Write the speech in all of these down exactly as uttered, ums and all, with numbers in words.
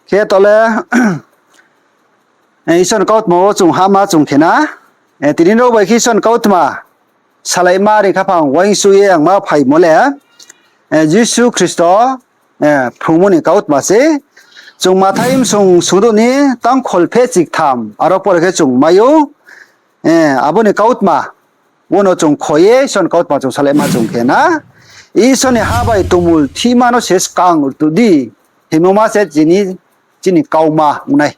Khe taoh le, Isor ni kautma wo chung hahma chung khe na. Tini rao bai khe Isor ni kautma salaima ni khaphang uaingsouh ye ang ma phaimo le, Jisu Khristo phrungmo ni kautma se. Chung Mathai bsung sungdouh ni tangkhol phehchi ktham aro pore khe chung mai ou. Abo ni kautma wo no chung kho ye Isor ni kautma chung salaima chung khe na. Isor ni ha bai tongmul thihma no se skang rtuh di. Hingmo ma se chini, chini kauma ong nai.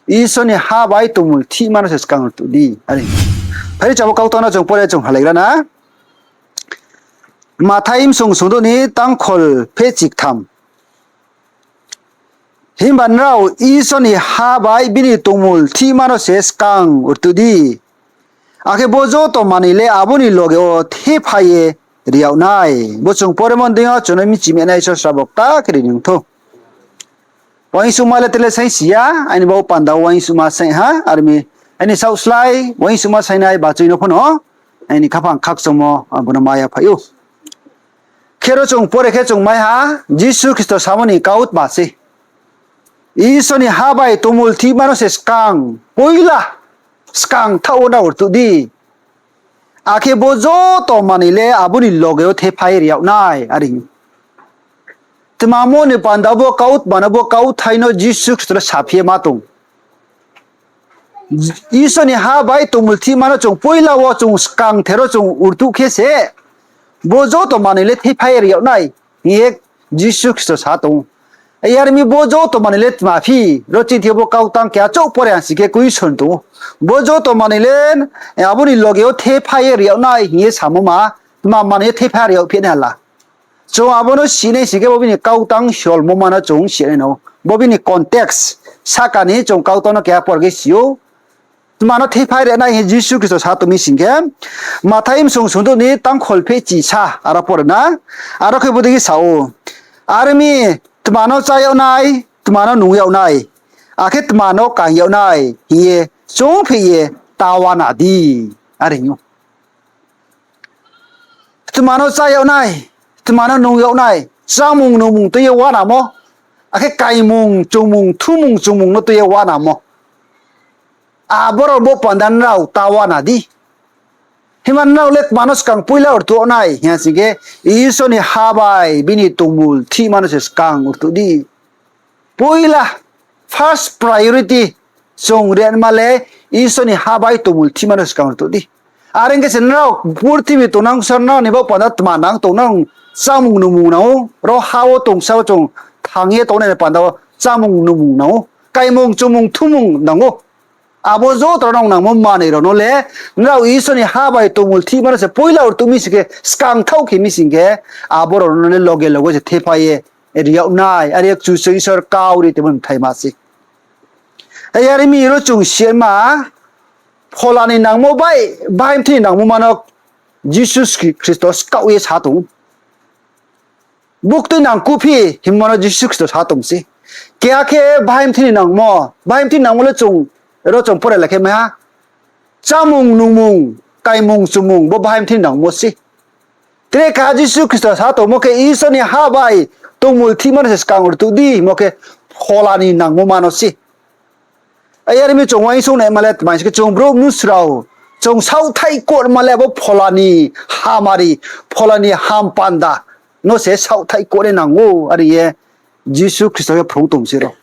Isor ni ha bai tongmul thihma no se skang rtuh di. Phai di, abo kautang no chung pore chung halaigra na. Mathai bsung sungdouh ni tangkhol phehchi ktham. Himba nrao Isor ni ha bai bini tongmul thihma no se skang rtuh di. Akhe bo joto manoi le abo ni loge wo thephai ye ri yag nai. Bo chung poremo deing yo chung no michi mai nai Isor srabo kta khe ri ni ong thou. Uaingsouhma le tre le saingsi ya, aini bo panda uaingsouhma saing ha, ar mi aini saoh slái uaingsouhma saingnai bachoi no pho no aini khaphang khakchangmo abo no ma yaphai ou. Khe ro chung pore khe chung mai ha, Jisu Khristo samo ni kautma se. Isor ni ha bai tongmul thihma no se skang, poila skang thaoh wo nrao rtuh di. Akhe bo joto manoi le abo ni loge wo thephai ri yag nai, are. Tma mo ni panda bo kautma no, bo kauthai no Jisu Khristo le saphi ye ma tong. Isor ni ha bai tongmul thihma no chung poila wo chung skang thero chung rtuh khe se, bo joto manoi le thephai ye ri yag nai hing ye Jisu Khristo sa tong ou. Yar mi bo joto manoi le tma phi, ro chini thing yo bo kautang keha chouh pore ang si khe question tong ou. Bo joto manoi le abo ni loge wo thephai ye ri yag nai hing ye samo ma, tma manoi ye thephai ri yag phi nai hala. Chung abo no si nai si khe bo bini kautang solmo ma no chung si nai nang ou. Bo bini context, sahka ni chung kautang no keha pore khe si ou. Tma no thephai ri nai hing Jisu Khristo sa tong mi sing khe, Mathai bsung sungdouh ni tangkhol phehchi sa aro pore na, aro khe bodei khe sa ou, Are mi, tma no chá yag nai, tma no nung yag nai, akhe tma no kaing yag nai hing ye choungpheh ye ta uana di, are hing ou. Tma no chá yag nai, tma no nung yag nai, chámung nungmung tui ye uanamo, akhe kaingmung chungmung, thumung chungmung no tui ye uanamo, abo rao bo panda nrao ta uana di. Himba nrao le tma no skang poila rtuh yag nai hing ya sing khe, Isor ni ha bai bini tongmul thihma no se skang rtuh di. Poila, first priority, chung ri nma le Isor ni ha bai tongmul thihma no skang rtuh di. Are ong khe se nrao purthimbi tongnang sor nrao ni bo panda tma nang tong nang, chámung nungmung nang ou, ro ha wo tong sa wo chung thang ye tongnai ni panda wo chámung nungmung nang ou, kaingmung chungmung thumung nang ou. Abo joto rao nang nangmo manoi rao no le, nrao Isor ni ha bai tongmul thihma no se poila rtuh mi sing khe, skang thaoh khe mi sing khe, abo rao no le loge loge se thephai ye ri yag nai, are Kchusoyang Isor kau ri tongmo bthai ma se. Yar mi ro chung si ma, phola ni nangmo bai bahaing mthi ni nangmo ma no Jisu Khristo skaoh ye sa tong ou. Buktui nang kuphi hingmo no Jisu Khristo sa tong se. Keha khe bahaing mthi ni nangmo, bahaing mthi ni nangmo le chung, ro chung pore la khe mai ha. Chámung nungmung, kaingmung chungmung, bo bahaing mthi ni nangmo se. Tre keha Jisu Khristo sa tongmo khe Isor ni ha bai tongmul thihma no se skang rtuh di hingmo khe phola ni nangmo ma no se. Yar mi chung uaingsouh naima le tma sing khe chung brouh mnusu rao, chung saohthaih kouhma le abo phola ni hamari, phola ni hampanda no se saohthaih kouh nai nang ou, are ye Jisu Khristo khe phrung tong se ro.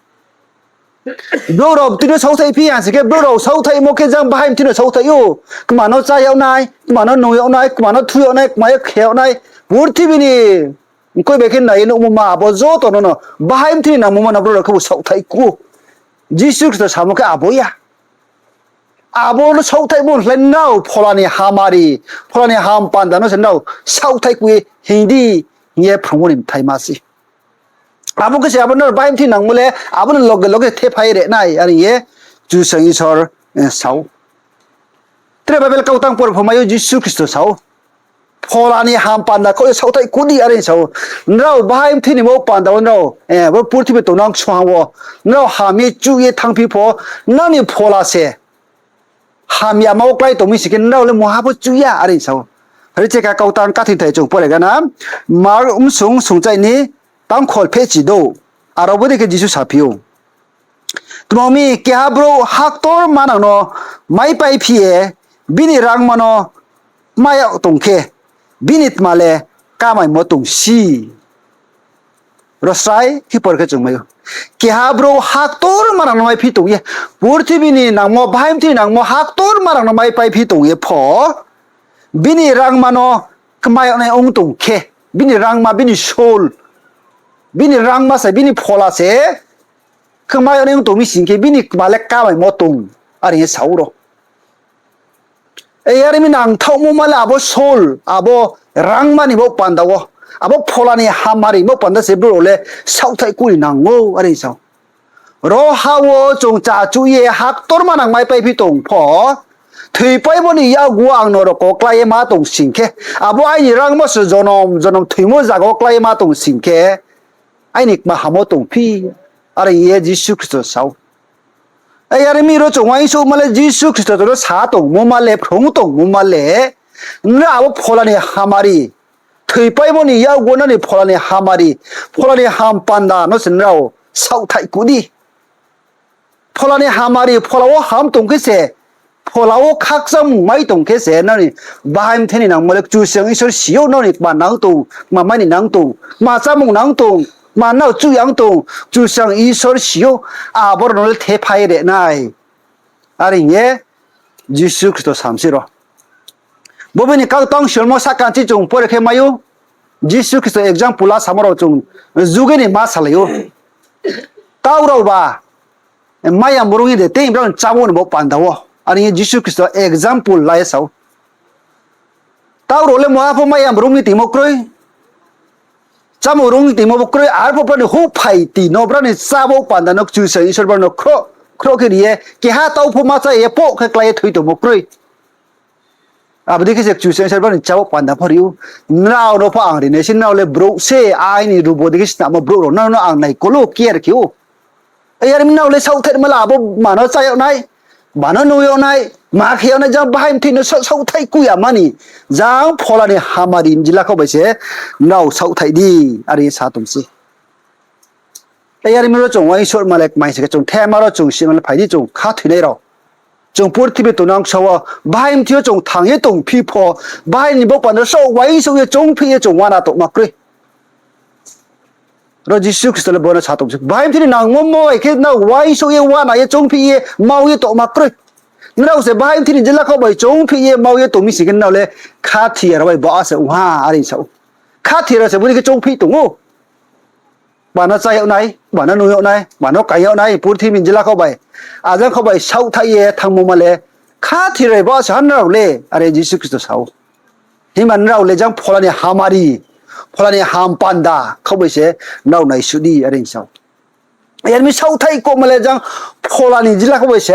Brouh rao btui no saohthaih phi ya sing khe, brouh rao saohthaihmo khe jang bahaing mthi no saohthaih ou. Kma no chá yag nai, kma no nung yag nai, kma no thu yag nai, kma ye khe yag nai. Purthimbi ni mkoih bai khe nai ye nuhmo ma abo joto no no bahaing mthi ni nangmo ma no brouh rao khebu saohthaih kouh ou. Jisu Khristo samo khe abo ya. Abo no saohthaihmo slái nrao phola ni hamari, phola ni hampanda no se nrao saohthaih kouh ye hing di, hing ye phrungmo ni bthai ma se. Abo khe se abo nrao bahaing mthi ni nangmo le, abo no loge loge thephai ri nai, are ye Kchusoyang Isor sa ou. Tre Bible kautang pore pho mai ou Jisu Khristo sa ou. Phola ni hampanda khaoh ye saohthaih kouh di, are sa ou. Nrao bahaing mthi ni bo panda wo nrao, bo purthimbi tongnang ksuha wo, nrao ham ye chuh ye thanngphi pho, nrao ni phola se hamyama wo klái tong mi sing khe nrao le mungha pho chuh ya, are sa ou. Are che kha kautang kathingthai chung pore gana, Mark bsung sungchai ni tangkhol phehchi douh. Aro bo dei khe Jisu saphi ou, tma ong mi, keha brouh haktor manang no maipaiphi ye bini rangma no kma yag tong khe, bini tma le kamaimo tong si? Ro srai khe por khe chung mai ou. Keha brouh haktor manang no maiphi tong ye, purthimbi ni nangmo, bahai mthi ni nangmo haktor manang no maipaiphi tong ye pho, bini rangma no kma yag nai ong tong khe, bini rangma, bini soul, bini rangma se, bini phola se kma yag nai ong tong mi sing khe, bini tma le kamaimo tong, are hing ye sa ou ro. Are mi nangthaohmo ma le abo soul, abo rangma ni bo panda wo, abo phola ni hamari bo panda se brouh rao le saohthaih kuri nang ou, are sa ou. Ro ha wo chung chachuh ye haktor manang maipaiphi tong pho, thoipaimo ni yakgu wo ang no rokho klái ye ma tong sing khe, abo aini rangma se jonom jonom thoimo zaga wo klái ye ma tong sing khe, aini kma hamo tongphi, are hing ye Jisu Khristo sa ou. Are mi ro chung uaingsouhma le Jisu Khristo chung no sa tongmo ma le, phrung tongmo ma le, nrao abo phola ni hamari, thoipaimo ni yakgu wo nrao ni phola ni hamari, phola ni ham panda no se nrao saohthaih ku di. Phola ni hamari, phola wo ham tong khe se, phola wo khakchangmung mai tong khe se, nrao ni bahai mthi ni nangmo le Kchusoyang Isor si ou, nrao ni kma nang tong, kma mai ni nang tong, kma chámung nang tong, kma nrao chuh yang tong, Kchusoyang Isor si ou, abo rao no le thephai ri nai. Are hing ye Jisu Khristo sam si ro. Bo bini kau tang sulmo sahka chi chung pore khe mai ou. Jisu Khristo example la samo rao chung juge ni ma salai ou. Tau rao ba, maya mrung ye de tei brao ni chámo ni bo panda wo. Are hing ye Jisu Khristo example la ye sa ou. Tau rao le moha pho maya mrung ye tongmo kroi. Chámung rung ye tongmo bo kroi, arphuh brao ni houhphai ti no, brao ni chámo panda no Kchusoyang Isor brao no khroh, khroh khe ri ye, keha tau pho ma chá ye poh khe klái ye thoi tongmo kroi. Abo dei khe se Kchusoyang Isor brao ni chámo panda pho ri ou. Nrao no pho ang ri nai se, nrao le brouh se, aini rubo dei khe snamo brouh rao, nrao no ang naikol ou, care khe ou. Are mi nrao le saohthaih ma le abo ma no chá yag nai, ma no nung yag nai, ma khe yag nai, jang bahai mthi no saoh-, saohthaih ku ya ma ni, jang phola ni hamari ni jila khaoh bai se nrao saohthaih di, are sa tong se. Are mi ro chung uaingsouhma le kmai se khe chung thema ro chung sima le phai di chung khathoinai rao. Chung purthimbi tongnang ksa wo, bahai mthi yo chung thang ye tongphi pho, bahai ni bo panda saoh uaingsouh ye choungphi ye chung uana tongma kroi. Ro Jisu Khristo le bo no sa tong se, bahai mthi ni nangmo mo bai khe nrao uaingsouh ye uana ye choungphi ye mau ye tongma kroi. Nrao se bahai mthi ni jila khaoh bai choungphi ye mau ye tong mi sing khe nrao le khathoi ya rao bai ba se ong ha, are sa ou. Khathoi ya rao se bo dei khe choungphi tong ou. Ma no chá yag nai, ma no nung yag nai, ma no kaing yag nai, purthimbi ni jila khaoh bai, ajang khaoh bai saohthaih ye thanngmo ma le, khathoi ya rao bai ba se ha nrao le, are Jisu Khristo sa ou. Himba nrao le jang phola ni hamari, phola ni ham panda khaoh bai se nrao naisuh di, are sa ou. Are mi saohthaih kouhma le jang phola ni jila khaoh bai se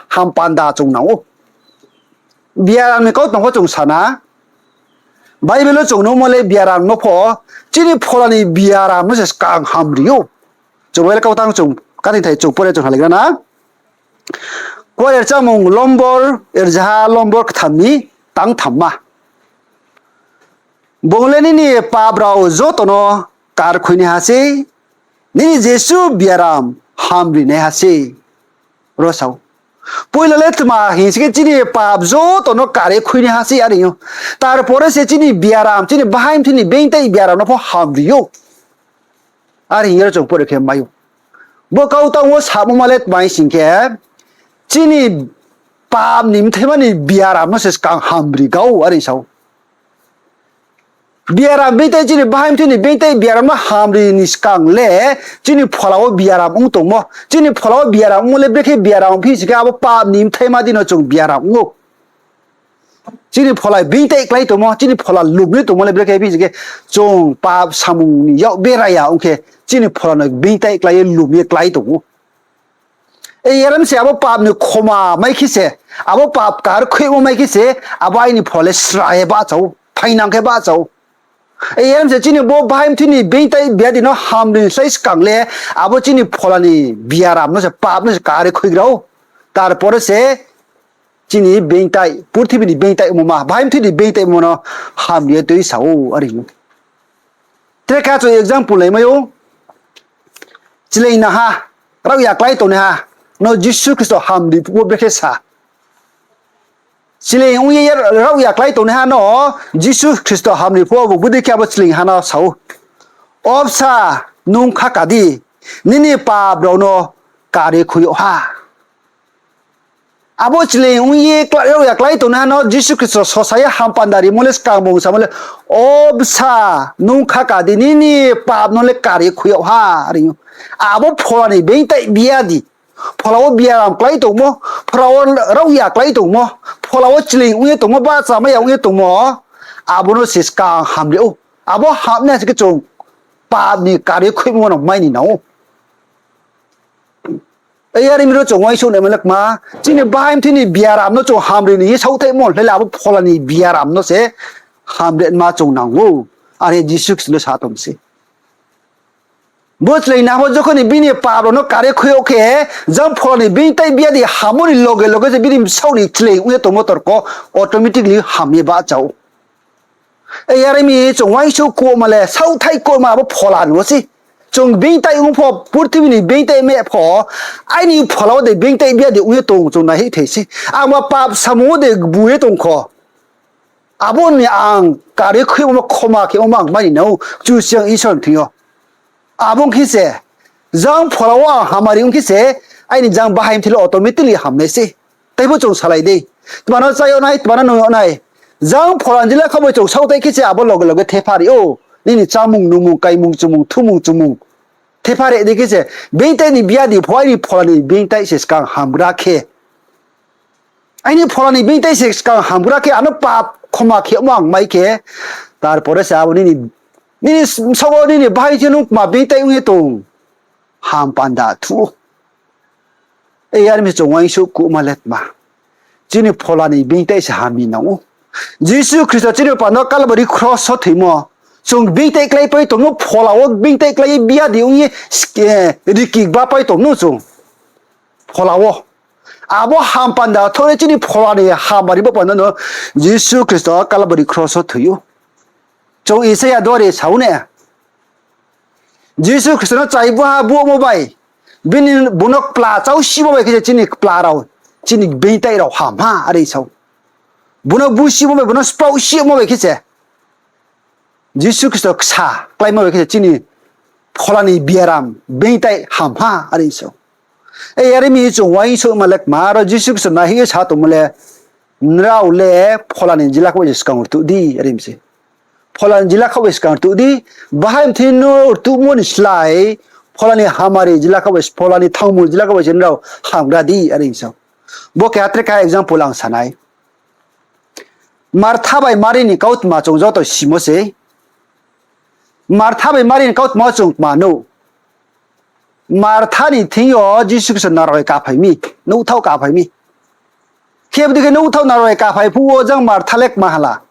ham panda chung nang ou. Biaram ni kau tong pho chung sa na. Bible wo chung nuhmo le biaram no pho, chini phola ni biaram no se skang hamri ou. Chung Bible kau tang chung, kathing thai chung pore chung halaigra na. Kuarer chámung lombor, erzaha lombor ktham ni tang thamma. Bung le nini pap rao joto no karkhuinaiha sei, nini jesuh biaram hamrinaiha sei. Ro sa ou. Poila le tma hing sing khe chini pap joto no kare khuinaiha sei are hing ou. Tarpore se chini biaram, chini bahai mthi ni beingtai biaram no pho hamri ou. Are hing ye ro chung pore khe mai ou. Bo kau tang wo samo ma le tma hing sing khe, chini pap ni bthaima ni biaram no se skang hamri ga ou are sa ou. Biaram beingtai, chini bahai mthi ni beingtai biaram no hamri ni skang le, chini phola wo biaram ong tongmo. Chini phola wo biaram ongmo le brekhe biaram ongphi sing khe abo pap ni bthaima di no chung biaram ong ou. Chini phola beingtai klái tongmo, chini phola lum ye tongmo le brekhe phi sing khe, chung pap samung ni yak bera ya ong khe, chini phola no beingtai klái ye lum ye klái tong ou. Are mi se abo pap ni khoma mai khe se, abo pap karkhuimo mai khe se, abo aini phola le sra ye bahcha ou, phainang khe bahcha ou. Are mi se chini bo bahai mthi ni beingtai biadi no hamri ni slái skang le, abo chini phola ni biaram no se, pap no se kare khuigra ou. Tarpore se chini beingtai, purthimbi ni beingtai ongmo ma, bahai mthi ni beingtai ongmo no hamri ye tuisa ou are hing ou. Tre khe chung example naimai ou. chleing naha, raohya klái tongnaiha no Jisu Khristo hamri phuh wo brekhe sa. Chleing ong ye raohya klái tongnaiha no Jisu Khristo hamri phuh wo bung bodei khe abo chleingha no sa ou, O bsa, nung khaka di, nini pap rao no kare khui yag ha. Abo chleing ong ye raohya klái tongnaiha no Jisu Khristo sosa ye hampanda rimo le skang bung samo le, O bsa, nung khaka di, nini pap no le kare khui yag ha, are ou. Abo phola ni beingtaih biadi, phola wo biaram klái tongmo, phola wo raohya klái tongmo, phola wo chleing ong ye tongmo, bahchamai ya ong ye tongmo, abo no se skang hamri ou. Abo hamnai se khe chung pap ni kare khuimo no mai ni nang ou. Yar mi ro chung uaingsouh naima le kma, chini bahai mthoi ni biaram no chung hamri ni ye saohthaihmo hlai le abo phola ni biaram no se hamri ma chung nang ou. Are Jisu Khristo le sa tong se. Bo chleing na pho jokhon ni bini pap rao no kare khui yag khe, jang phola ni beingtaih biadi hammo ni loge loge se bini bsaoh ni chleing ong ye tongmo torko automatically ham ye bahcha ou. Yar mi chung uaingsouh kouhma le saohthaih kouhma abo phola ni wo se. Chung beingtaih ong pho, purthimbi ni beingtaih meh pho, aini phola wo de beingtaih biadi ong ye tong chung naihoih thai se. Angba pap samung wo de gbu ye tong kho. Abo ni ang kare khuimo, khoma khemo ang mai ni nang ou Kchusoyang Isor ni thing yo. Abo ong khe se, jang phola wo ang hamari ong khe se, aini jang bahai mthoi le automatically hamnai se. Tei pho chung salai dei. Tma no chá yag nai, tma no nung yag nai. Jang phola ni jila khaoh bai chung saohthaih khe se abo loge loge thepha ri ou. Nini chámung, nungmung, kaimung, chumung, thumung, chumung. Thepha ri dei khe se, beingtaih ni biadi pho aini phola ni beingtaih se skang hamgra khe. Aini phola ni beingtaih se skang hamgra khe, ano pap khoma khemo ang mai khe, tarpore se abo nini, nini bsaoh wo nini bahai se nung kma beingtaih ong ye tong, hampanda thu. Yar mi chung uaingsouh kouhma le tma, chini phola ni beingtaih se hamri nang ou. Jisu Khristo chini panda Kalbari kros wo thoimo, chung beingtaih kláipai tong no, phola wo beingtaih klái ye biadi ong ye, rikigbapai tong no chung phola wo. Abo hampanda thouh ye chini phola ni hamari bo panda no Jisu Khristo Kalbari kros wo thoi ou. Chung Isaia dori sa ou ne, Jisu Khristo no chaibuha buhmo bai, bini bung no kpla chau simo bai khe se chini kpla rao, chini beingtaih rao ham ha, are sa ou. Bung no busimo bai, bung no spraoh simo bai khe se Jisu Khristo ksa kláimo bai khe se chini phola ni biaram beingtaih ham ha, are sa ou. Yar mi chung uaingsouhma le kma, aro Jisu Khristo naihoih ye sa tongmo le, Nrao le phola ni jila khaoh bai se skang rtuh di, are mi se. Phola ni jila khaoh bai skang rtuh di, bahai mthoi no rtuhmo ni slái, phola ni hamari jila khaoh bai, phola ni thangmul jila khaoh bai se nrao hamgra di, are sa ou. Bo keha tre keha example ang sa nai. Martha bai Mari ni kautma chung joto simo se. Martha bai Mari ni kautma wo chung kma nou. Martha ni thing yo Jisu Khristo nrao bai kaphai mi, nougthaoh kaphai mi. Khe bodei khe nougthaoh nrao bai kaphai phuh wo jang Martha le kma hala.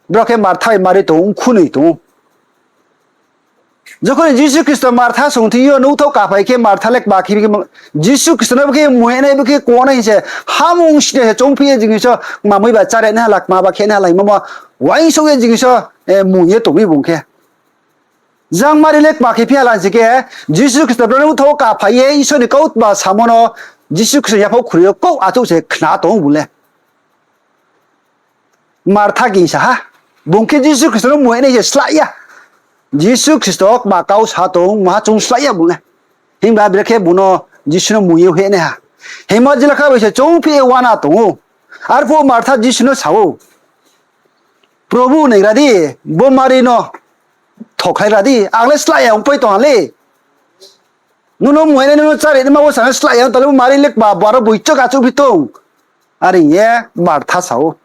Bro khe Martha bai Mari tong ou, khunoi tong ou. Jokhon ni Jisu Khristo Martha song thing yo nougthaoh kaphai khe Martha le kma khe, Jisu Khristo no bo khe mui nai, bo khe kong nai hing se, hamung sini se choungphi ye jing so, kma mui ba cháre nai hala, kma ba khe nai hala hingmo ma, uaingsouh ye jing so, mui ye tong mi bung khe. Jang Mari le kma khe phi hala hing se khe, Jisu Khristo bro nougthaoh kaphai ye Isor ni kautma samo no Jisu Khristo yaphao khuri yo kouh achouh se khna tong ou bung le. Martha gingsa ha. Bung khe Jisu Khristo no mui nai se slái ya. Jisu Khristo kma kau sa tong, maha chung slái ya bung le. Himba brekhe bung no Jisu no mui ye hoih nai ha. Himba jila khaoh bai se choungphi ye uana tong ou. Arphuh Martha Jisu no sa ou, Probhu, naigra di, bo Mari no thokhlaigra di, ang le slái ya ongpai tong ha le. Nung no mui nai, nung no cháre naima wo sa no slái ya ong tong le, bo Mari le kma baro boicho achouhphi tong, are hing ye Martha sa ou.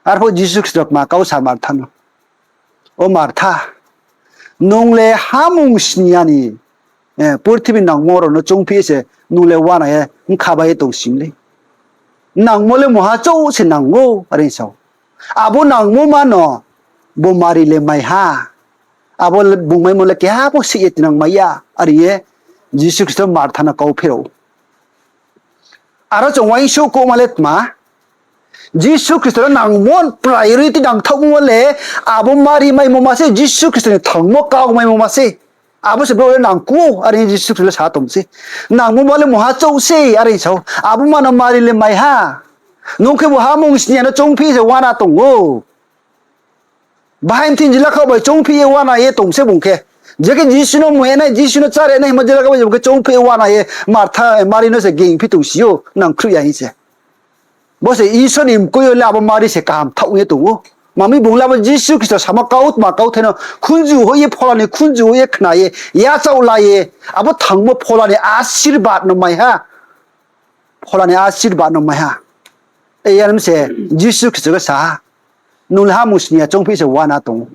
Arphuh Jisu Khristo kma kau sa Martha no, O Martha, nung le hamung sini ya ni, purthimbi nangmo rao no choungphi ye se nung le uana ye bkha bai ye tongsi mi le. Nangmo le maha chouh se nang ou, are sa ou. Abo nangmo ma no bo Mari le mai ha. Abo bung maimo le keha pho sih ye tinang mai ya, are ye Jisu Khristo Martha no kau pherao ou. Aro chung uaingsouh kouhma le tma, Jisu Khristo no nangmo priority nangthaohmo le, abo Mari maimo ma se, Jisu Khristo ni thangmo kau maimo ma se. Abo se brouh le nangkuh ou, are Jisu Khristo le sa tong se. Nangmo ma le mungha chouh se, are sa ou. Abo ma no Mari le mai ha. Nung khebu hamung sni ya no choungphi se uana tong ou. Bahai mthing jila khaoh bai choungphi ye uana ye tong se bung khe. Je khe Jisu no muhe nai, Jisu no cháre nai hingmo jila khaoh bai bung khe choungphi ye uana ye Martha, Mari no se gingphi tong si ou, nangkhruh ya hing se. Bo se Isor ni mkoih yo le abo Mari se kaham thaoh ye tong ou. Mami bung le abo Jisu Khristo samo kautma kauthai no khunju hoih ye, phola ni khunju hoih ye khna ye, yachaoh la ye, abo thangmo phola ni asirbad no mai ha. Phola ni asirbad no mai ha. Eyar mi se Jisu Khristo khe sa ha, nung le hamung sni ya choungphi se uana tong ou.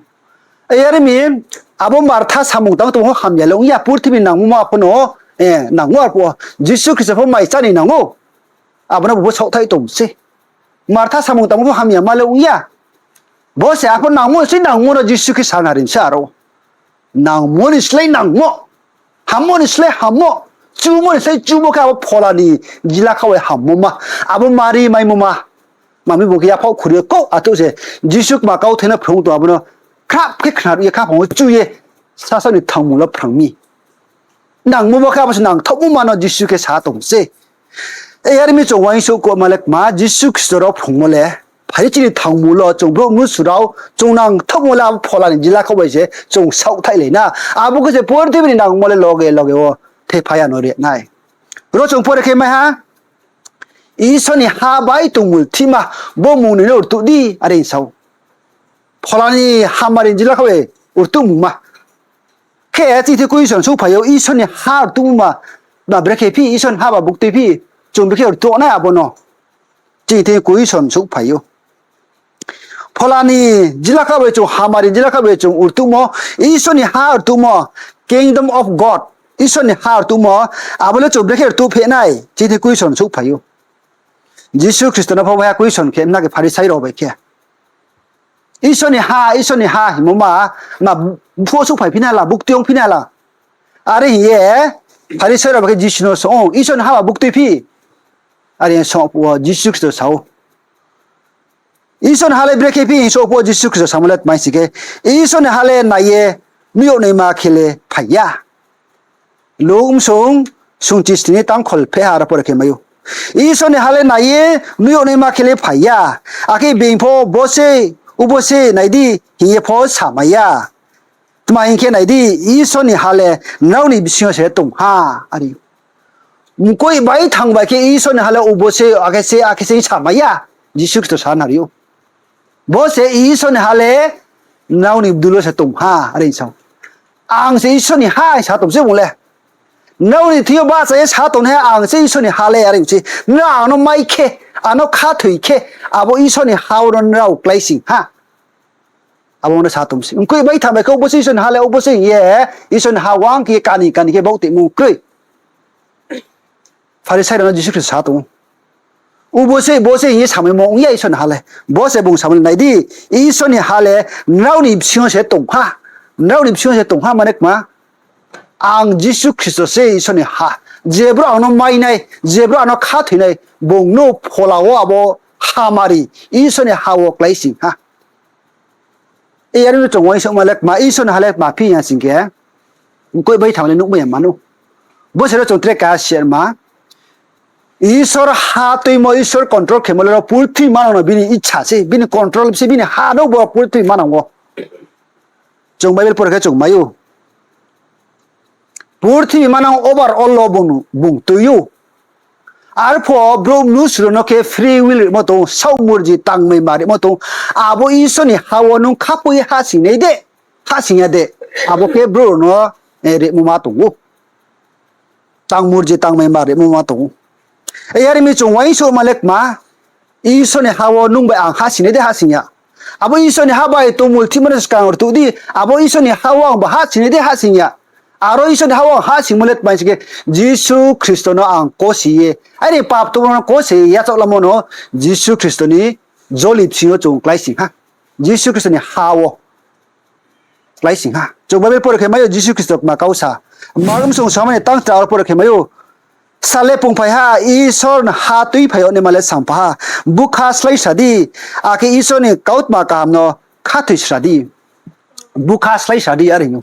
Eyar mi, abo Martha samung tang tong ou, hamya le ong ya, purthimbi nangmo ma pho no, nangmo arphuh wo Jisu Khristo pho mai chá ni nang ou. Abo no bo pho saohthaih tong se. Martha samung tangmo pho hamya ma le ong ya. Bo se arphuh nangmo ni slái nangmo no Jisu khe sa nari se aro. Nangmo ni slái nangmo, hammo ni slái hammo, chumo ni slái chumo khe abo phola ni jila khaoh bai hammo ma, abo Mari maimo ma. Mami bung khe yaphaoh khuri yo kouh atouh se Jisu kma kauthai no phrung tong abo no khrap khe khnaruh ye khaphang wo chu ye sasaoh ni thangmul wo phrang mi. Nangmo bo khe abo se nangthaohmo ma no Jisu khe sa tong se. Eyar mi chung uaingsouh kouhma le kma, Jisu Khristo rao phrungmo le, Pharisee ni thangmul wo chung brouh mnusu rao chung nangthaohmo le abo phola ni jila khaoh bai se chung saohthaihlai na. Abo khe se purthimbi ni nangmo le loge loge wo thepha ya no ri nai. Ro chung pore khe mai ha, Isor ni ha bai tongmulthihma, bo mung noi no rtuh di, are sa ou. Phola ni hamari jila khaoh bai rtuhmungma. Khe chini thing question souhphai ou, Isor ni ha rtuhmungma, ba brekhe phi, Isor ni ha ba buktui phi, chung brekhe rtuh nai abo no. Chini thing question souhphai ou. Phola ni jila khaoh bai chung, hamari jila khaoh bai chung rtuhmo, Isor ni ha rtuhmo, kingdom of God, Isor ni ha rtuhmo, abo le chung brekhe rtuh phi nai, chini thing question souhphai ou. Jisu Khristo no pho baiha question khe mna khe Pharisai rao bai khe. Isor ni ha, Isor ni ha hingmo ma, ma phuh souhphai phi na la, buktui ong phi na la. Are hing ye Pharisai rao bai khe Jisu no song ou, Isor ni ha ba buktui phi? Are song phuh wo Jisu Khristo sa ou, Isor ni ha le brekhe phi hing song phuh wo Jisu Khristo samo le tma hing si khe, Isor ni ha le nai ye nuh yag naima khe le phai ya. Luk bsung sungchisni tangkhol pheh ha aro pore khe mai ou. Isor ni ha le nai ye nuh yag naima khe le phai ya. Akhe being pho bo se, ubo se nai di hing ye pho samai ya. Tma hing khe nai di, Isor ni ha le nrao ni bsing yo se tong ha, are. Mkoih bai thang bai khe Isor ni ha le ubo se, akhe se, akhe se samai ya. Jisu Khristo sa nari ou. Bo se Isor ni ha le nrao ni bdul wo se tong ha, are sa ou. Ang se Isor ni ha sa tong se bung le. Nrao ni thing yo bahcha ye sa tongnaiha, ang se Isor ni ha le, are se. Nrao ang no mai khe, ang no khathoi khe, abo Isor ni ha wo no nrao kláising ha. Abo no sa tong se. Mkoih bai thang bai khe ubo se Isor ni ha le, ubo se hing ye, Isor ni ha wang khe kani kani khe baoh tongmo kroi. Pharisai rao no Jisu Khristo sa tong ou. Ubo se, bo se hing ye samaimo ong ya Isor ni ha le. Bo se bung samo le, nai di, Isor ni ha le nrao ni bsing yo se tong ha. Nrao ni bsing yo se tong ha mane kma, ang Jisu Khristo se Isor ni ha. Je brouh ang no mai nai, je brouh ang no khathoi nai, bung no phola wo abo hamari Isor ni ha wo kláising ha. Eyar mi chung uaingsouhma le kma, Isor ni ha le tma phi ya sing khe, mkoih bai thang le nuhmai ya mano. Bo se ro chung tre ka share ma. Isor ha tuimo, Isor control khemo le ro purthimbi manang no bini icha se, bini control se, bini ha no bo purthimbi manang wo. Chung Bible pore khe chung mai ou. Purthimbi manang overall wo bung, bung tui ou. Arphuh brouh mnusu rao no khe free will rimo tong, saoh murji tangmaima rimo tong. Abo Isor ni ha wo nung khapoh ye hahsoing nai de, hahsoing ya de, abo khe brouh rao no, eh, rimo ma tong ou. Tang murji tangmaima rimo ma tong ou. Eyar mi chung uaingsouhma le kma, Isor ni ha wo nung bai ang hahsoing nai de hahsoing ya. Abo Isor ni ha bai tongmulthihma no skang rtuh di, abo Isor ni ha wo ang ba hahsoing nai de hahsoing ya. Aro Isor ni ha wo ang hahsoingmo le tma hing si khe, Jisu Khristo no ang kose ye, aini pap tongmo no kose ye yachaoh lamo no, Jisu Khristo ni joli bsing yo chung kláising ha. Jisu Khristo ni ha wo kláising ha. Chung Bible pore khe mai ou Jisu Khristo kma kau sa. Mark bsung samani tang chra aro pore khe mai ou. Sal le pungphai ha, Isor ni ha tuiphai yag naima le sampha ha. Bukha sláisa di, akhe Isor ni kautma kaham no khathoisra di. Bukha sláisa di are hing ou.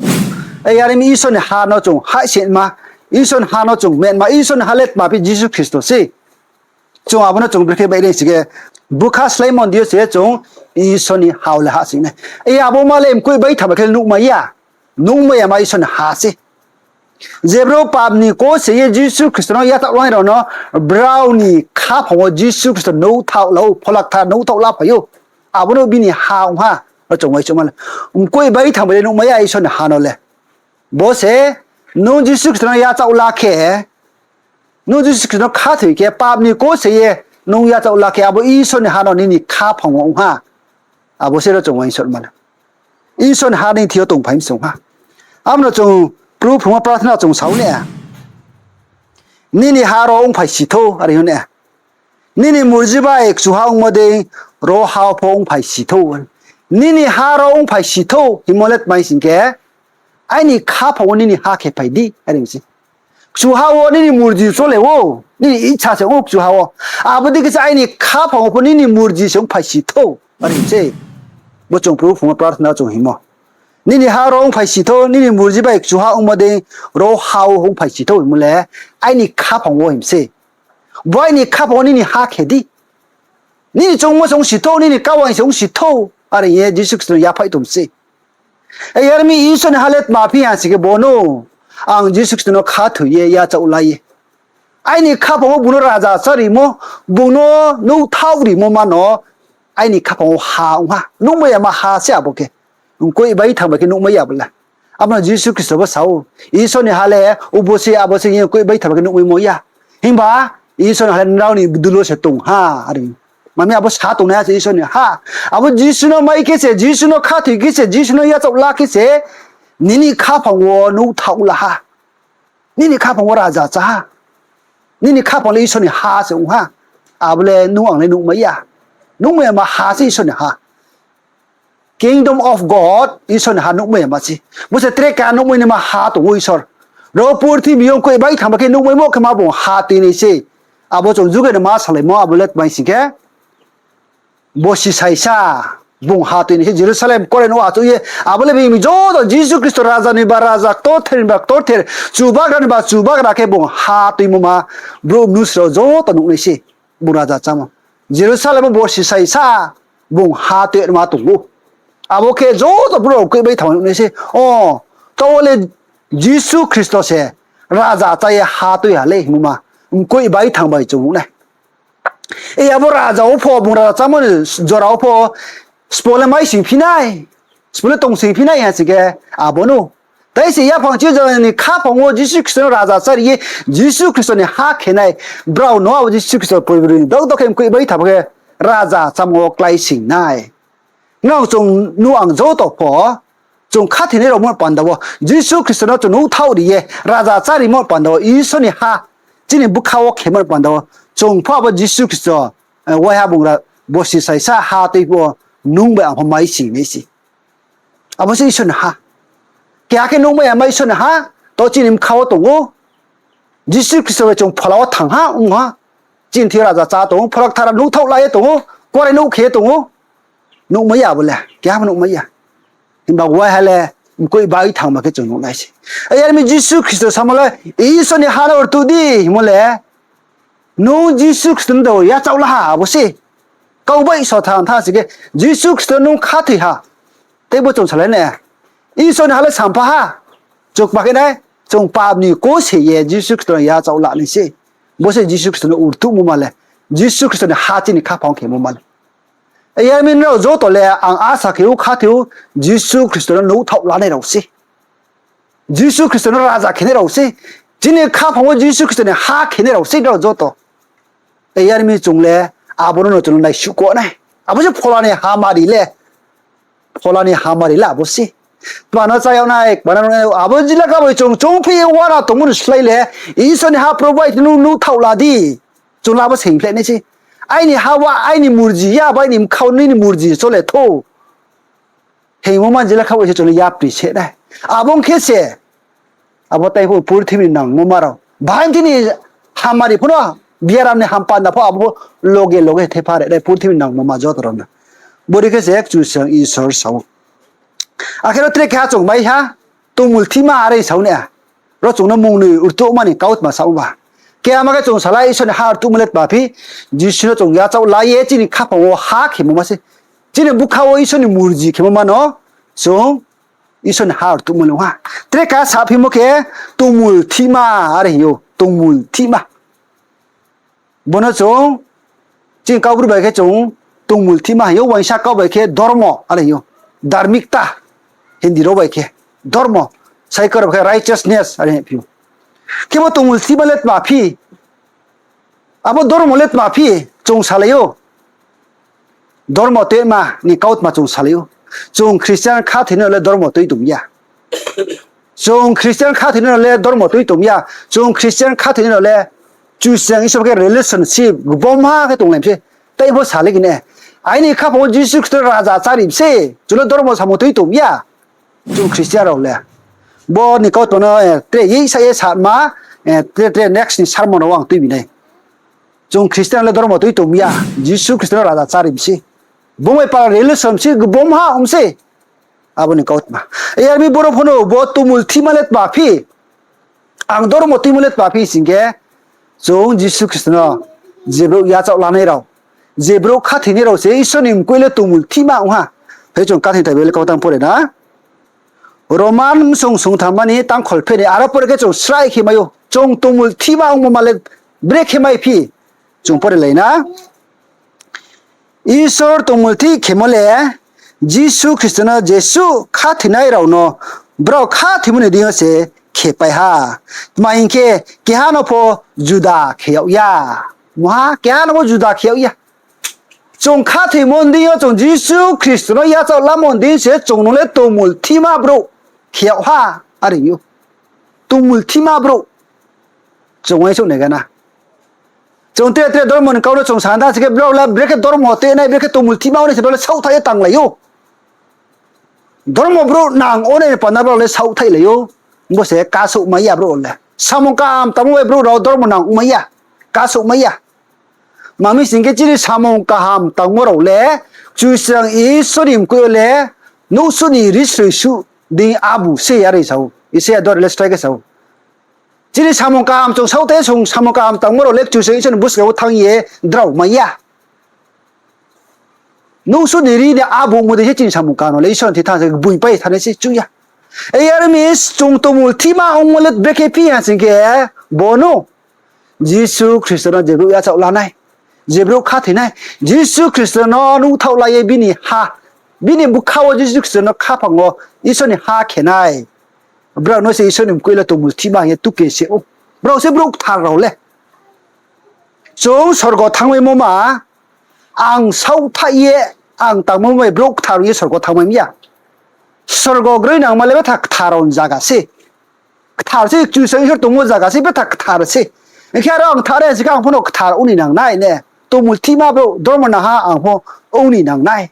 Yar mi Isor ni ha no chung hahsoingma, Isor ni ha no chung metma, Isor ni ha le tma phi Jisu Khristo se. Chung abo no chung brekhe bai reing sing khe, bukha sláimo ni deing yo se chung Isor ni ha wo le hahsoing nai. Abo ma le mkoih bai thama khe nuhmai ya. Nuhmai yama Isor ni ha se. Je brouh pap ni kose ye Jisu Khristo no yachaoh lanai rao no, brao ni khaphang wo Jisu Khristo nuhthaoh la ou, Phola Kthar nuhthaoh la phai ou. Abo no bini ha ong ha, ro chung uaingsouhma le. Mkoih bai thama le nuhmai ya Isor ni ha no le. Bo se, nung Jisu Khristo no yachaoh la khe, nung Jisu Khristo no khathoi khe, pap ni kose ye nung yachaoh la khe, abo Isor ni ha no nini khaphang wo ong ha. Abo se ro chung uaingsouhma le. Isor ni ha nini thing yo tongphai mi se ong ha. Abo no chung Probu phrungma prarthana chung sa ou ne. Nini ha ro ongphai si thou, are ong ne. Nini murji bai kchuha ongmo dei ro ha wo pho ongphai si thou. Nini ha ro ongphai si thou hingmo le tma hing khe, aini khaphang wo nini ha khe phai di, are se. Kchuha wo nini murji chole ou, nini icha se ong ou kchuha wo. Abo dei khe se aini khaphang wo pho nini murji se ongphai si thou, are se. Bo chung Probu phrungma prarthana chung hingmo. Nini ha ro ongphai si thou, nini murji bai kchuha ongmo dei ro ha wo ongphai si thou hingmo le, aini khaphang wo hing se. Bo aini khaphang wo nini ha khe di. Nini choungmo se ong si thou, nini kawai se ong si thou, are ye Jisu Khristo no yaphaih tong se. Yar mi Isor ni ha le tma phi ha sing khe bo no, ang Jisu Khristo no khathoi ye yachaoh la ye, aini khaphang wo bung no raja chá rimo, bung no nuhthaoh rimo ma no, aini khaphang wo ha ong ha, nuhmai yama ha se abo khe. Mkoih bai thama khe nuhmai ya bo le. Abo no Jisu Khristo bo sa ou, Isor ni ha le ubo se abo se ye mkoih bai thama khe nuhmaimo ya. Himba Isor ni ha le nrao ni bdul wo se tong ha, are. Mami abo sa tongnaiha se Isor ni ha. Abo Jisu no mai khe se, Jisu no khathoi khe se, Jisu no yachaoh la khe se, nini khaphang wo nuhthaoh la ha. Nini khaphang wo raja chá ha. Nini khaphang le Isor ni ha se ong ha. Abo le nung ang le nuhmai ya. Nuhmai yama ha se Isor ni ha. Kingdom of God, Isor ni ha nuhmai yama se. Bo se tre keha nuhmai naima ha tong ou Isor. Ro purthimbi yo mkoih bai thama khe nuhmaimo khe ma bung ha tui nai se. Abo chung juge no ma salaimo abo le tma hing sing khe, borsi saisa bung ha tui nai se Jerusalem kore no achouh ye, abo le bini joto Jisu Khristo raja ni ba raja, ktorther ni ba ktorther, chubagra ni ba chubagra khe bung ha tuimo ma, brouh mnusu rao joto nuh nai se. Bung raja chámo Jerusalem wo borsi saisa bung ha tuima tong ou. Abo khe joto brouh mkoih bai thangma nuh nai se. O, taoh wo le Jisu Khristo se raja chá ye ha tui ha le hingmo ma, mkoih bai thang bai chung nuh nai. Abo raja wo pho, bung raja chámo ni jora wo pho, sbo le mai sing phi nai, sbo le tong sing phi nai ha sing khe, abo no. Tai se yaphang chi jora ni khaphang wo Jisu Khristo no raja chári ye, Jisu Khristo ni ha khe nai, brao no abo Jisu Khristo poibroi ni dok dok khe mkoih bai thangmo khe raja chámo wo klái sing nai. Nrao chung nuh ang joto pho, chung khathoinai rao mo panda wo, Jisu Khristo no chung nuhthaoh ri ye, raja chárimo panda wo, Isor ni ha, chini bkha wo khemo panda wo, chung pho abo Jisu Khristo, waiha bung ra, borsi saisa ha tui pho, nung bai ang pho mai sing nai se. Abo se Isor ni ha. Keha khe nuhmai yama Isor ni ha, to chini bkha wo tong ou. Jisu Khristo bai chung phola wo thang ha, ong ha. Chini thing yo raja chá tong ou, Phola Kthar nuhthaoh la ye tong ou, kuarenouh khe ye tong ou. Nuhmai ya bo le, keha bo nuhmai ya. Himba waiha le mkoih bai thangma khe chung nuh nai se. Yar mi Jisu Khristo samo le, Isor ni ha no rtuh di, hingmo le, nung Jisu Khristo no de yachaoh la ha, abo se. Kau bai so thanng thanng sing khe, Jisu Khristo nung khathoi ha. Teibo chung salai nai. Isor ni ha le sampha ha. Chung kma khe nai, chung pap ni kose ye Jisu Khristo no yachaoh la nai se. Bo se Jisu Khristo no rtuhmo ma le. Jisu Khristo ni ha chini khaphang khemo ma le. Yar mi nrao joto le ang asa khe ou khathoi ou, Jisu Khristo no nuhthaoh lanai rao se. Jisu Khristo no raja khenai rao se. Chini khaphang wo Jisu Khristo ni ha khenai rao se nrao joto. Yar mi chung le abo no no chung no naisuh kho nai. Abo se phola ni hamari le. Phola ni hamari le abo se. Tma no chá yag nai, tma no nuh nai, abo jila kha bai chung, chung phi ye uana tongmo ni slái le, Isor ni ha Probu bai nung nuhthaoh la di. Chung le abo se hingphleh nai se. Aini ha wa, aini murji ya, abo aini bkha wo nini murji chole thou. Hingmo ma jila kha bai se chung le yapri se nai. Abo ong khe se, abo tai pho purthimbi ni nangmo ma rao. Bahai mthi ni hamari pho no, biaram ni hampanda pho abo loge loge thepha re nai purthimbi ni nangmo ma joto rao no. Bodei khe se Kchusoyang Isor sa ou. Akhe ro tre keha chung mai ha, tongmulthihma are sa ou na. Ro chung no mungnoi rtuhma ni kautma sa ou ba. Kehama khe chung salai Isor ni ha rtuhmo le tma phi, Jisu no chung yachaoh la ye chini khaphang wo ha khemo ma se. Chini bkha wo Isor ni murji khemo ma no chung Isor ni ha rtuhmo le ha. Tre ka saphimo khe tongmulthihma are hing ou, tongmulthihma. Bo no chung, chini Kaubru bai khe chung tongmulthihma hing ou, uaingsa kau bai khe dormo are hing ou, dharmikta, Hindi rao bai khe dormo, Saikho rao bai khe righteousness are hing phi ou. Khebo tongmulthihma le tma phi, abo dormo le tma phi, chung salai ou. Dormo tuima ni kautma chung salai ou. Chung Christian khathoinai rao le dormo tui tong ya. Chung Christian khathoinai rao le dormo tui tong ya. Chung Christian khathoinai rao le Kchusoyang Isor khe relationship gbomha khe tonglai mi se. Tai pho salai khe ne, aini khaphang wo Jisu Khristo raja chári mi se. Chung le dormo samung tui tong ya. Chung Christian rao le. Bo ni kautma no tre ye sa ye sama, tre tre next ni sermon rao ang tuibi nai. Chung Christian le dormo tui tong ya, Jisu Khristo no raja chári mi se. Bo bai pal relationship gbomha ong mi se. Abo ni kautma. Yar mi boro pho no bo tongmulthihma le tma phi, ang dormo tuimo le tma phi sing khe, chung Jisu Khristo no je brouh yachaoh lanai rao, je brouh khathoinai rao se Isor ni mkoih le tongmulthihma ong ha. Phai chung kathing tai bai le kau tang pore na. Roman bsong songthamma ni tangkhol phe ni aro pore khe chung srai khe mai ou. Chung tongmulthihma ongmo ma le brekhe mai phi? Chung pore lai na. Isor tongmulthih khemo le Jisu Khristo no jesuh khathoinai rao no brao khathoimo ni deing yo se khepai ha. Tma hing khe, keha no pho juda khe yag ya. Mungha keha no pho juda khe yag ya. Chung khathoimo ni deing yo chung Jisu Khristo no yachaoh lamo ni deing se chung no le tongmulthihma brouh khe yag ha, are ou. Tongmulthihma brouh. Chung uaingsouh nai gana. Chung tre tre dormo ni kau no chung sa thanng si khe, brao le brekhe dormo tuinai, brekhe tongmulthihma ongnai se brao le saohthaih ye tanglai ou. Dormo brouh nang ongnai ni panda brao le saohthaihlai ou. Bo se kasouhmai ya brouh le. Samung kaham tangmo bai brouh rao dormo nang ongmai ya, kasouhmai ya. Tma mi sing khe chini samung kaham tangmo rao le Kchusoyang Isor ni mkoih yo le nouhsuh ni ri sroi suh dei abu se, are sa ou. Isaia dor le srai khe sa ou. Chini samung kaham chung saohthai, chung samung kaham tangmo rao le Kchusoyang Isor ni buskang wo thanng ye drao mai ya. Nouhsuh ni ri ni abu mo dei se chini samung kaham no le Isor ni thing thanng se gboingpai thanai se chu ya. Yar mi chung tongmulthihma ongmo le brekhe phi ha sing khe, bo no Jisu Khristo no je brouh yachaoh lanai, je brouh khathoi nai, Jisu Khristo no nuhthaoh la ye bini ha, bini bkha wo Jisu Khristo no khaphang wo Isor ni ha khe nai, brao no se Isor ni mkoih le tongmulthihma hing ye tuke se ou. Brao se brouh kthar rao le. Chung sorgo thanngmaimo ma, ang saohthaih ye ang tangmo bai brouh kthar ong ye sorgo thanngmai ya. Sorgo groinangma le betha kthar rao ni zaga se. Kthar se, Kchusoyang Isor tongmo zaga se, betha kthar se. Hing khe aro ang thare se khe ang pho no kthar ong ni nang nai ne. Tongmulthihma brouh, dormo nangha ang pho ong ni nang nai.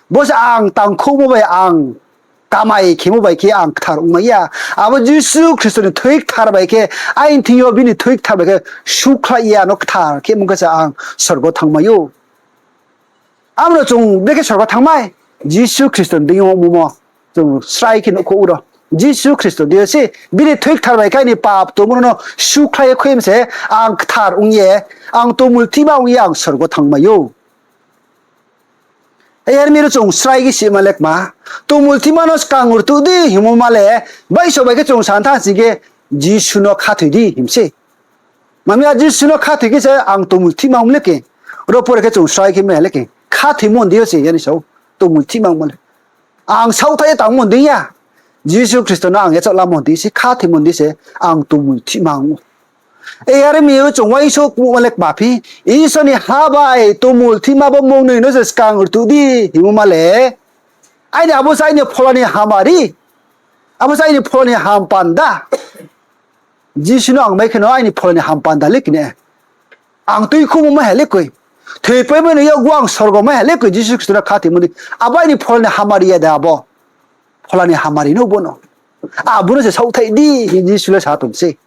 Bo se ang tangkhouhmo bai, ang kamai khemo bai khe ang kthar ongmai ya. Abo Jisu Khristo ni thoi kthar bai khe, aini thing yo bini thoi kthar bai khe sukhlai ye ano kthar khe mung khe se ang sorgo thanngmai ou. Abo no chung brekhe sorgo thanngmai, Jisu Khristo ni deing yo ongmo mo. Chung srai khe nuhkhouh ou ro. Jisu Khristo deing yo se, bini thoi kthar bai khe aini pap tongmo no sukhlai ye khui mi se, ang kthar ong ye, ang tongmulthihma ong ye ang sorgo thanngmai ou. Yar mi ro chung srai khe sima le kma, tongmulthihma no skang rtuh di hingmo ma le, baiso bai khe chung sa thanng si khe, Jisu no khathoi di hing se. Mami a Jisu no khathoi khe se ang tongmulthihma ong le khe, ro pore khe chung srai khe mai le khe, khathoimo ni deing yo se yani sa ou, tongmulthihma ongmo le. Ang saohthaih ye tangmo ni deing ya, Jisu Khristo no ang yachaoh lamo ni deing se, khathoimo ni deing se, ang tongmulthihma ong ou. Yar mi yo chung uaingsouhma le kma phi, Isor ni ha bai tongmulthihma bo mungnoi no se skang rtuh di hingmo ma le, aini abo se aini phola ni hamari, abo se aini phola ni hampanda. Jisu no ang mai khe no aini phola ni hampanda le khe ne. Ang tuikhouhmo mai ha le koi. Thoipaimo ni yakgu ang sorgo mai ha le koi, Jisu Khristo no khathoimo ni. Abo aini phola ni hamari ya de abo. Phola ni hamari no bo no. Abo no se saohthaih di hing Jisu le sa tong se.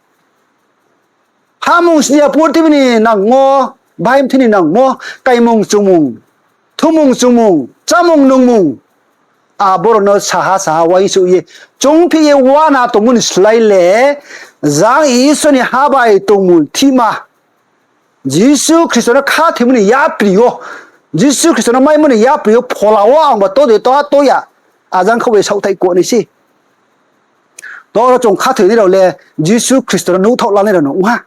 Hamung sni ya purthimbi ni nangmo, bahai mthi ni nangmo, kaimung chumung, thumung chumung, chámung nungmung, Abo rao no saha saha uaingsouh ye, choungphi ye uana tongmo ni slái le, jang Isor ni ha bai tongmulthihma, Jisu Khristo no khathoimo ni yapri yo, Jisu Khristo no maimo ni yapri yo phola wo angba to de to ha to ya, ajang khaoh bai saohthaih kuh nai se. Toro chung khathoinai rao le Jisu Khristo no nuhthaoh lanai rao no ong ha.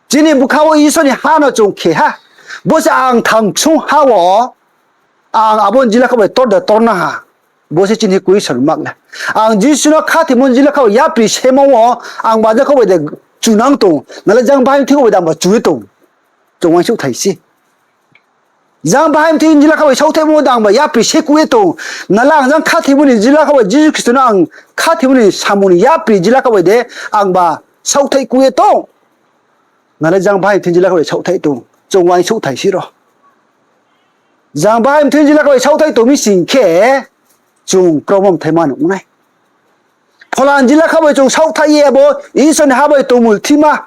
Chini bkha wo Isor ni ha no chung khe ha. Bo se ang thang ksung ha wo, ang abo ni jila khaoh bai tor de tor na ha. Bo se chini question mark le. Ang Jisu no khathoimo ni jila khaoh bai yapri semo wo, angba jang khaoh bai de chunang tong, na le jang bahai mthoi khaoh bai de angba chu ye tong. Chung uaingsouhthai se. Jang bahai mthoi ni jila khaoh bai saohthaihmo de angba yapri se kuh ye tong, na le ang jang khathoimo ni jila khaoh bai Jisu Khristo no ang khathoimo ni samung ni yapri jila khaoh bai de angba saohthaih kuh ye tong, na le jang bahai mthoi ni jila khaoh bai saohthaih tong, chung uaingsouhthai se ro. Jang bahai mthoi ni jila khaoh bai saohthaih tong mi sing khe, chung kromo mthai ma no ong nai. Phola ni jila khaoh bai chung saohthaih ye abo Isor ni ha bai tongmulthihma,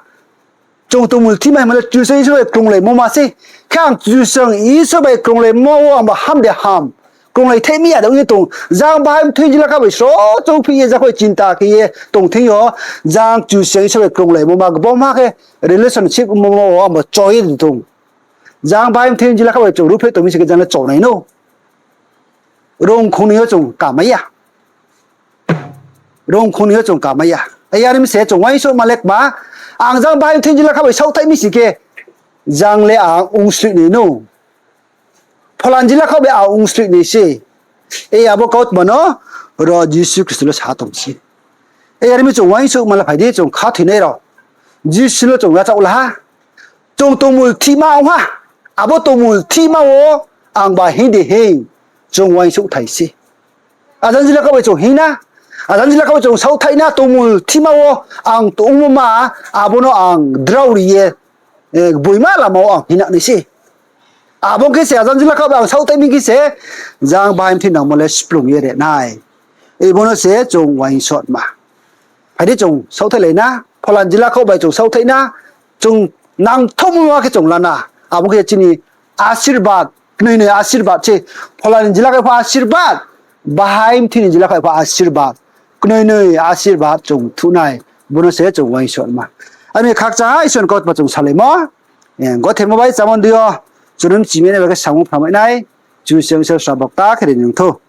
chung tongmulthihma hingmo le Kchusoyang Isor bai krunglaimo ma se. Khe ang Kchusoyang Isor bai krunglaimo wo angba ham de ham, krunglai thai mi ya de ong ye tong. Jang bahai mthoi ni jila khaoh bai sro choungphi ye, jang khaoh bai chinta khe ye tong thing yo, jang Kchusoyang Isor bai krunglaimo ma, gboma khe relationship mo wo angba cho ye tong. Jang bahai mthoi ni jila khaoh bai chung ruhphreh tong mi sing khe jang le cho nai no. Rungkhong ni yo chung kamai ya. Rungkhong ni yo chung kamai ya. Yar mi se chung uaingsouhma le kma, ang jang bahai mthoi ni jila khaoh bai saohthaih mi sing khe, jang le ang ongsloih nai no. Phola ni jila khaoh bai ang ongsloih nai se. E abo kautma no ro Jisu Khristo le sa tong se. Yar mi chung uaingsouhma le phai di, chung khathoinai rao Jisu no chung yachaoh la ha. Chung tongmulthihma ong ha. Abo tongmulthihma wo angba hing de hing, chung uaingsouhthai se. Ajang jila khaoh bai chung hing na, ajang jila khaoh bai chung saohthaih na, tongmulthihma wo ang tongmo ma, abo no ang drao ri ye, eh, gboima lama wo ang hing na nai se. Abo khe se ajang jila khaoh bai ang saohthaih mi khe se, jang bahai mthoi nangmo le splung ye re nai. Ibo no se chung uaingsouhma. Phai di chung saohthaih lai na, phola ni jila khaoh bai chung saohthaih na, chung nangthouhmo ma khe chung la na. Abo khe chini asirbad, knoinoi asirbad se, phola ni jila khaoh pho asirbad, bahai mthoi ni jila khaoh pho asirbad, knoinoi asirbad chung thuh nai, bo no se chung uaingsouhma. Ami khakchang ha Isor ni kautma chung salaimo, eh, gothe mo bai chámo dei yo, chung no mchimai nai bai khe samung phramai nai, Kchusoyang Isor srabo kta khe ri nung thou.